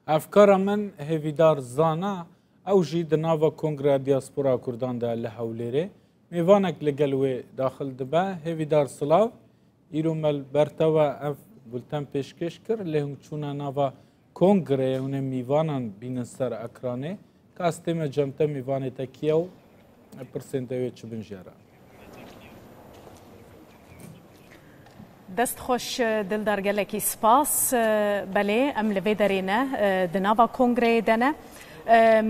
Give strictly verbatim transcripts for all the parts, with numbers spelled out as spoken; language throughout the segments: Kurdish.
Hevkara min Hêvîdar Zana, ew jî di nava Kongreya Diaspora Kurdan de li Hewlêrê mêvanek li gel wê daxil dibe. Hêvîdar silav, îro me li ber te ve ev bulten pêşkêş kir, lê hûn çûne nava kongreyê, hûn ê mîvanan bînin ser ekranê. Ka ez tême cem te, mîvanê te kî ye û pirsên te wê çi bin jê re? Dest xweş, Dildar, gelekî spas. Belê, em li vê derê ne, di nava kongreyê de ne.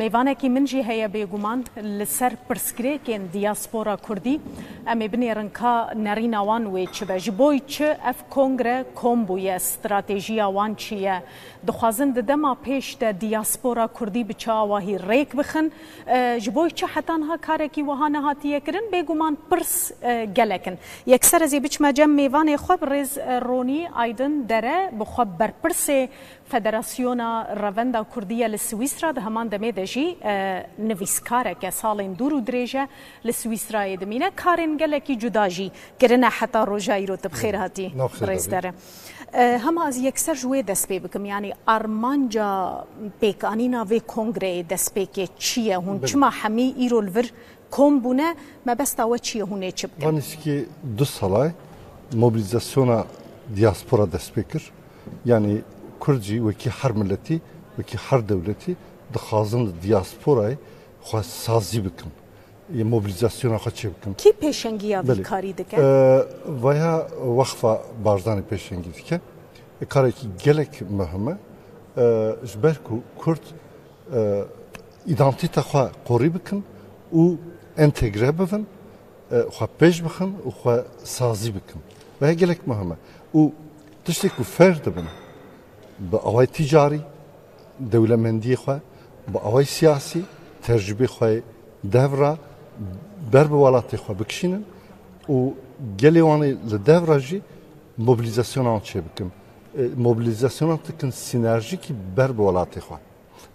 Mêvanekî min jî heye bêguman li ser pirsgirêkên diaspora kurdî. Em ê binêrin ka nerîna wan wê çi be. Ji bo çi ev kongre kom bûye, stratejiya wan çi ye? Dixwazin di dema pêş de diaspora kurdî bi çi awahî rêk bixin? E, ji bo çi heta niha karekî wiha nehatiye kirin? Bêguman pirs, e, gelek in. Yekser ez ê biçime cem mêvanê xwe, birêz, e, Ronî Aydin Dere, bi xwe berpirsê Federasyona Revenda Kurdî ye li Swîsra, di heman demê de jî, e, nivîskarek e, salên dûr û dirêj e li Swîsrayê dimîne. Karên gelekî cuda jî kirine heta roja îro. Tu bi xêr hatî, Nav xêr birêz be. Dere. E, hema ez yekser ji wê dest pê bikim, yanî armanca pêkanîna vê kongreyê destpêkê çi ye? Hûn Belê. çima hemî îro li vir kom bûne? Mebesta we çi ye? Hûn ê çi bikin? Va nêzîkî du sala ye mobilîzasyona diaspora dest pê kir. Yanî Kurd jî wekî her miletî, wekî her dewletî dixwazin li diasporayê xwe sazî bikin. Yê mobilîzasyona xwe çêbikin. Kî pêşengiya vî Belê. karî dike? Ee, vaya Wexfa Barzanî pêşengî dike. E, karekî gelek muhim e. Ee, ji ber ku Kurd, e, îdantîta xwe qorî bikin û entegre bibin, e, xwe pêş bixin û xwe sazî bikin. Vaya gelek muhim e. Û tiştê ku fêr dibin, bi awayî tîcarî, dewlemendiyê xwe, bi awayî siyasî, tecrûbê xwe yê dev re ber bi welatê xwe bikişînin û gelê wan ê li dev re jî mobilîzasyona wan çêbikin. E, mobilîzasyona dikin sînerjîkî ber bi welatê xwe.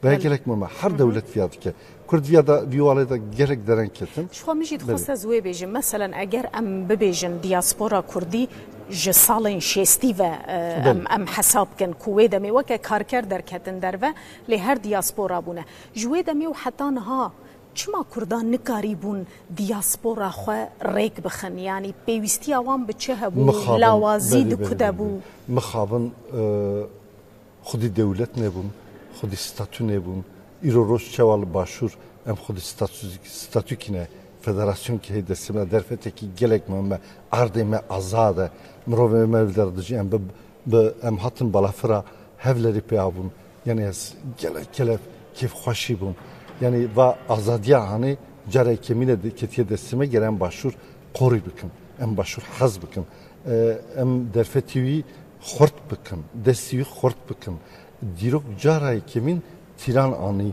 Ve Belê. gelek muhim e. Her Hı hı. dewlet viya dike. Kurd viya da, vî walê de gelek dereng ketin. Ji xwe min jî dixwest Belê. ez wê bêjim. Meselen, eger em bibêjin diaspora kurdî ji salên şêstî ve, e, Belê. em, em hesab kin ku wê demê weke karker derketin derve, lê her diaspora bûne. Ji wê demê û heta niha çima kurdan nikarîbûn diaspora xwe rêk bixin? Yanî pêwîstiya wan bi çi hebû? Mixabin, Lawazî belê, di belê, ku de belê, bû? belê. Mixabin, e, Xwedî dewlet nebûn, xwedî statû nebûn. Îro roj çawa li Başûr em xwedî statû-, statûkî ne, federasyonkî heye destê me, derfetekî gelek muhim e. Erdê me azad e. Mirovê me li der dijî em bi, bi, em hatin balafira Hewlêrê pêya bûn. Yanî ez gelek, gelek kêfxweşî bûm. Yanî va azadiya hanê cara yekemîn e de-, ketiye destê me, gere em Başûr qorî bikin. Em Başûr hez bikin. E, em derfetî wî xurt bikin, destî wî xurt bikin. Dîrok cara yekemîn tîran anî,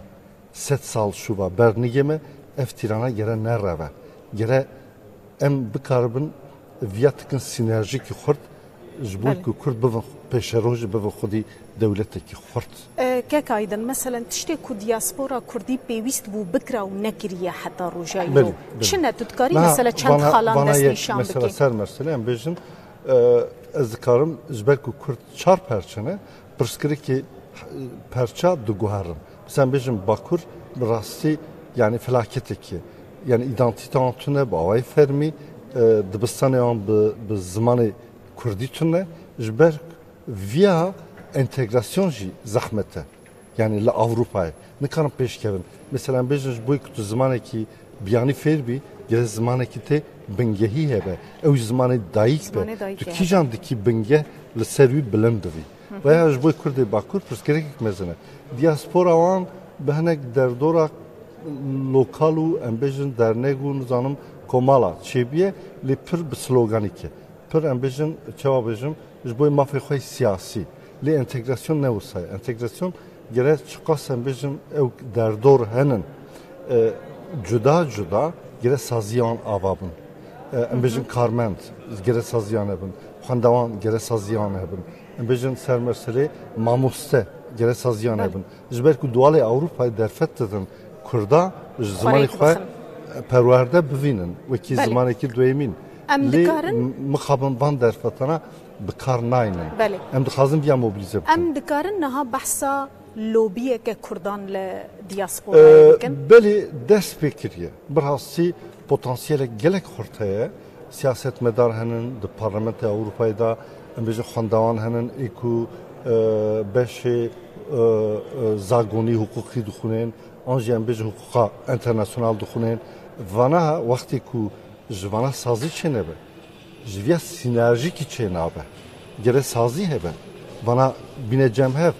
sed sal şûva bernigê me, ev tîrana gere nereve. Gere em bikaribin viya tikin sînerjîkî xurt, ji bo Belê. ku Kurd bibin pêşerojî, bibin xwedî dewletekî xurt. E, Kek Aydin, meselen tiştê ku diaspora kurdî pêwîst bû bikira û nekiriye heta roja îro. Belê, belê. Çi ne? Tu dikarî Niha mesele çend vana, xalan vana dest yek nîşan mesela bikî? ser mesele em bêjin, e, ez dikarim ji ber ku Kurd çar perçe ne, pirsgirêkê, e, perça diguherin. Mesela em bêjin Bakur bi rastî, yanî felaketekê. Yanî îdantîta wan tune bi awayî fermî, e, dibistanê wan bi, bi zimanê kurdî tune. Ji ber viya entegrasyon jî zehmet e. Yanî li Ewropayê nikarin pêşkevin. Mesela em bêjin ji bo ku tu zimanekî biyanî fêr bî, gere zimanekî te bingehî hebe. Ew jî zimanê dayik be. Zimanê dayikê Tu hebe. kîjan dikî bingeh li ser wî bilind bivî? Hı hı. Veya ji bo Kurdê Bakur pirsgirêkek mezin e. Diaspora wan bi hinek derdora lokal û em bêjin dernek û nizanim komala çêbûye, lê pir bi sloganî ke. Pir em bêjin, çawa bêjim, ji bo mafê xwe siyasî. Lê entegrasyon ne wisa ye. Entegrasyon gere çiqas em bêjin ew derdor henin, e, cuda cuda gere saziyan ava bin. E, em bêjin karmend, gere saziyan hebin. Xwendewan gere saziyan hebin. Em bêjin ser meselê mamoste gere saziyan Belê. hebin. Ji ber ku dualê Ewropayê derfet didin Kurda ji Xwe zimanê rêk xwe bixin. perwerde bivînin wekî Belê. zimanekî duyemîn. Em Lê dikarin m-, mixabin van derfetana bi kar naynin. Belê. Em dixwazin viya mobilîze bikin. Em dikarin niha behsa Lobiyeke Kurdan li diasporayê Ee, bikin? Belê, dest pê kiriye. Bi rastî potansiyelek gelek xurt heye. Siyasetmedar henin, di Parlamentoya Ewropayê de, em bêjin, xwendevan henin, ê ku, e, beşê, e, e, zagonî, hiqûqî dixwînin, an jî em bêjin hiqûqa enternasyonal dixwînin. Vana wextê ku ji vana sazî çênebe, ji viya sînerjîkî çênabe. Gere sazî hebe. Vana bîne cem hev.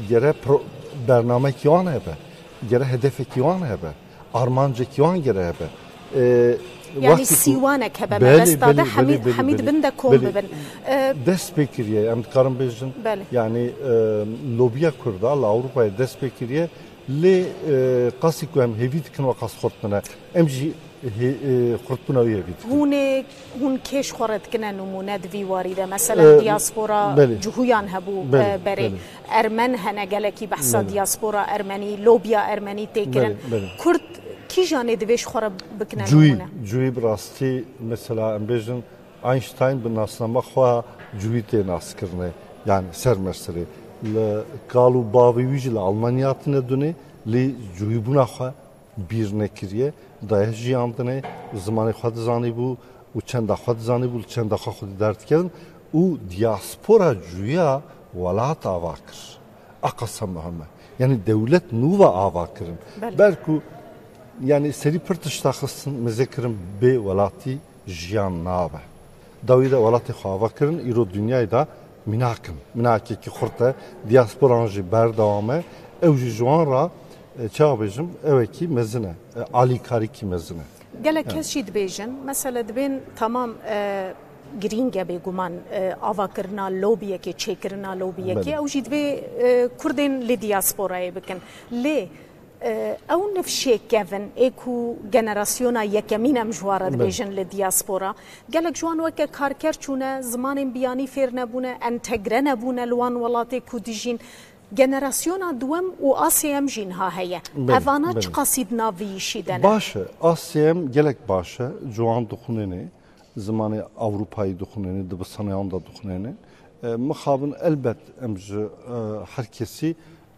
Gere pro-, bernamekî wan hebe. Gere hedefekî wan hebe. Armancekî wan gere hebe. Ee, Yanî wextê ku sîwanek hebe, Belê, mebesta de belê, hemî, belê, belê, hemî belê. Dibin de kom Belê. Bibin. Ee, Dest pê kiriye, em dikarin bêjin. Belê. Yanî, e, lobiya Kurda li Ewropayê dest pê kiriye. Lê, e, qasî ku em hêvî dikin, we qas xurt bine. Em jî hê-, e, xurtbûna wî hêvî dikin. Hûn ê, hûn kêş xwe red dikine nimûne di vî warî de? Meselen, E, diaspora belê. Cihûyan hebû, Belê, e, berê. Belê. Ermen hene, gelekî behsa Belê. Diaspora ermenî, lobiya ermenî tê kirin. Belê, belê. Kurd kîjanê divê ji xwe re bikine Cûyî, nimûne? Cûyî bi rastî, mesela, em bêjin, Einstein bi nasnama xwe cûyî tê naskirinê, yani ser mersirê. Li kal û bavê wî jî li Almanya hatine dunê, lê cûyîbûna xwe bîr nekiriye, daye jiyandinê, zimanê xwe dizanîbû û çenda xwe dizanîbû, li çenda xwe xwedî derdikevin û diaspora cûya welat ava kir. A qasem muhim e. Yani dewlet nû ve ava kirin. Belê. Ber ku, yani serî pir tişta xistin, mêze kirin bê welatî jiyan nabe. Dawî de welatê xwe ava kirin, îro dinyayê de mînak in. Mînakekî xurt e, diasporan jî berdewam e. Ew jî ji wan re, e, çawa bêjim, ewekî mezin e, e, alîkarîkî mezin e. Gelek Yani. Kes jî dibêjin, mesele dibên tamam, e, girîng e bêguman, e, avakirina lobiyekê, çêkirina lobiyekê, Belê. Ew jî divê, e, Kurdên li diasporayê bikin. Lê, e, ew nifşê kevin ê ku generasyona yekemîn em ji wan re Belê. Dibêjin li diaspora. Gelek ji wan weke karker çûne, zimanên biyanî fêr nebûne, entegre nebûne li wan welatê ku dijîn. Generasyona duwem û A S M jî niha heye. Belê, Evana belê. Çiqasî di nav vî îşî de ne? Baş e, A S M gelek baş e, ciwan dixwînêne, zimanê Ewropayî dixwînêne, dibistanê wan de dixwînêne. E, mixabin elbet em ji, e, her kesî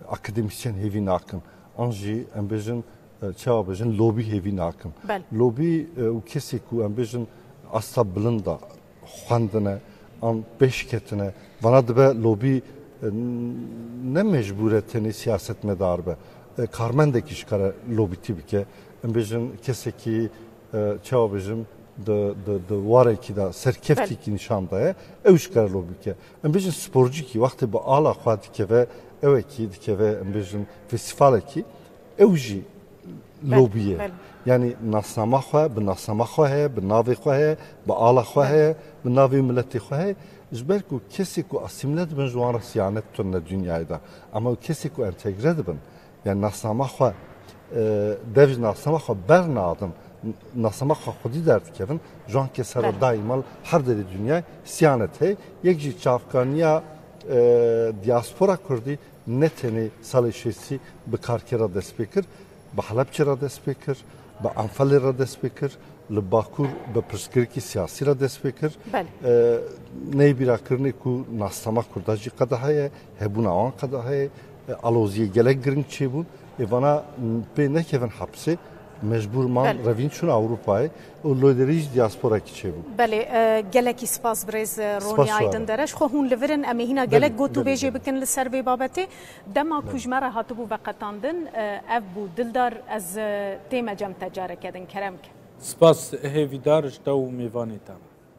akademîsyen hêvî nakin. An jî em bêjin, e, çawa bêjin, lobî hêvî nakin. Belê. Lobî, e, û kesê ku em bêjin asta bilind de xwendine, an pêş ketine, vana dibe lobî, e, ne mecbûr e tenê siyasetmedar be. E, karmendekî ji kare lobîtî bike. Em bêjin kesekî, e, çawa bêjim, di, di, di warekî de serkeftîkî Belê. Nîşan daye, ew ji kare lobî bike. Em bêjin sporcîkî wextê bi ala xwe dikeve, ewekî dikeve, em bêjin festîvalekî, ew jî Belê, lobî ye. Belê. Yani nasnama xwe, bi nasnama xwe heye, bi navê xwe heye, bi ala xwe Belê. Heye, bi navê miletê xwe heye. Ji ber ku kesê ku asîmle dibin ji wan re siyanet tune dinyayê de. Ama kesê ku entegre dibin, yani nasnama xwe, e, dev ji nasnama xwe bernadin, nasnama xwe xwedî derdikevin, ji wan kese re Belê. Daîma li her derê dinyayê siyanet heye. Yek jî çavkaniya, e, diaspora kurdî ne tenê salê şêstî bi Karkê re dest pê kir, bi Helebçê re dest pê kir, bi Enfelê re dest pê kir, li Bakur bi pirsgirêkî siyasî re dest pê kir. Belê. E, neyê bîrakirinê ku nasnama Kurda jî qede heye, hebûna wan qede heye, e, aloziyê gelek giring çêbûn. Ê vana pê nekevin hepsê, mecbûr man Belê. Revîn çûn Ewropayê û li derê jî diasporekî çêbû. Belê, e, gelekî spas birêz, e, Spas Ronî Aydin Dereş. Xwe hûn li vir in, em ê hîna gelek Belê, gotûbêjê belê, belê. Bikin li ser vê babetê. Dema ku Belê. Ji me re hatibû veqetandin, e, ev bû. Dildar, ez, e, tême cem te careke din, kerem ke. Spas, hêvîdar ji te û mêvanê te.